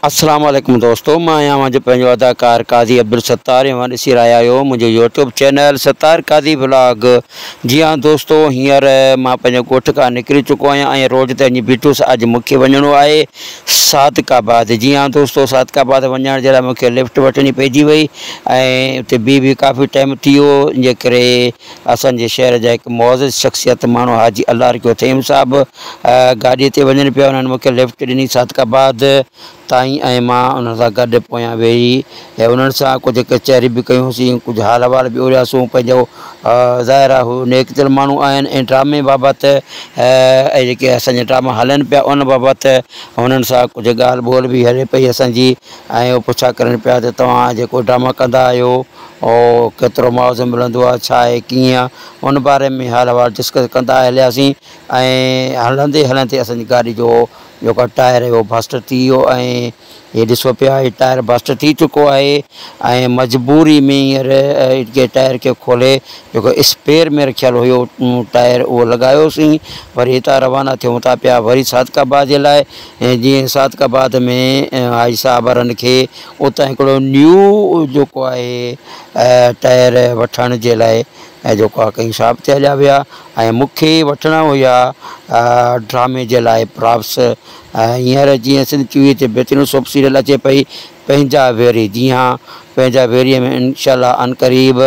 السلام عليڪم دوستو مان آهيان اوهان جو پنهنجو اداڪار قاضي عبدالستار ۽ اوهان ڏسي رهيا آهيو منهنجو YouTube channel Sattar Qazi vlog جي ها دوستو هينئر مان پنهنجي ڳوٺ کان نڪري چڪو آهيان ۽ روڊ تي وڃي بيٺس اڄ مون کي وڃڻو آهي صادق آباد جي ها دوستو صادق آباد وڃڻ جي لاء مون کي لفٽ وٺڻي پئجي وئي ۽ اتي بيهي بيهي ڪافي ٽائيم ٿي ويو ان جي ڪري اسان جي شهر جا هڪ معزز شخصيت ماڻهو حاجي الله رکيو ٿهيم صاحب گاڏيء تي وڃن پيا، انهن مون کي لفٽ ڏني صادق آباد تائين ۽ مان انهن سان گڏ پويان ويهي ۽ انهن سان ڪجهه ڪچهري به ڪيونسين، ڪجهه حال احوال به اورياسون، پنهنجو ظاهر آهي هو نيڪ دل ماڻهو آهن ۽ ڊرامي بابت ۽ جيڪي اسان جا ڊراما هلن پيا ان بابت هنن سان ڪجهه ڳالهه ٻولهه به هلي پئي اسان جي ۽ هو پڇا ڪرن پيا ته توهان جيڪو ڊراما ڪندا آهيو اهو ڪيترو معاوضو ملندو آهي ڇا آهي ڪيئن آهي ان باري ۾ حال احوال ڊسڪس ڪندا هلياسين. ۽ هلندي هلندي اسان جي گاڏي جو جيڪو ٽائر هيو بسٽ ٿي ويو ۽ هي ڏسو پيا هي ٽائر بسٽ ٿي چڪو آهي ۽ مجبوري ۾ هينئر هن ٽائر کي کولي جيڪو اسپيئر ۾ رکيل هيو ٽائر اهو لڳايوسين وري هتان روانا ٿيون ٿا پيا وري صادق آباد جي لاء ۽ جيئن صادق آباد ۾ حاجي صاحب وارن کي اتان هڪڙو نيو جيڪو آهي ٽائر وٺڻ جي لاء ۽ جيڪو آ ڪنهن شاپ تي هليا ويا ۽ مون کي وٺڻا هيا ڊرامي جي لاء پراپس هينئر جيئن سنڌ ٽي وي تي بهترين سوپ سيريل اچي پئي پنهنجا ويري جي ها پنهنجا ويري ۾ انشاء الله عنقريب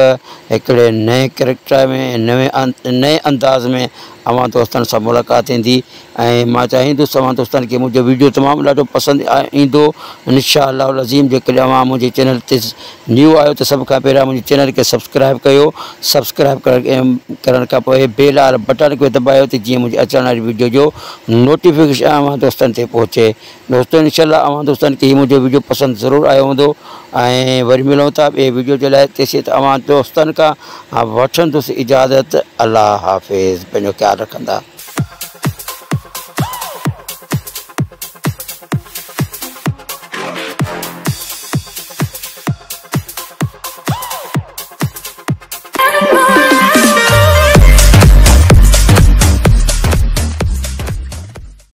هڪڙي نئين ڪريڪٽر ۾ نوين نئين انداز ۾ اوهان دوستن سان ملاقات ٿيندي ۽ مان چاهيندس اوهان دوستن کي منهنجو ويڊيو تمام ڏاڍو پسند ايندو انشاء الله العظيم جيڪڏهن اوهان منهنجي چينل تي نيو آهيو ته سڀ کان پهريان منهنجي چينل کي سبسڪرائب ڪيو سبسڪرائب ڪرڻ کان پوء بيل آل بٽڻ کي دٻايو ته جيئن منهنجي اچڻ واري ويڊيو جو نوٽيفڪيشن اوهان دوستن تي پهچي دوستو انشاء الله اوهان دوستن کي هي منهنجو ويڊيو پسند ضرور آيو هوندو ۽ وري ملون ٿا ٻئي ويڊيو جي لاء تيسين ته اوهان دوستن کان وٺندس اجازت الله حافظ پنهنجو خيال رکندا.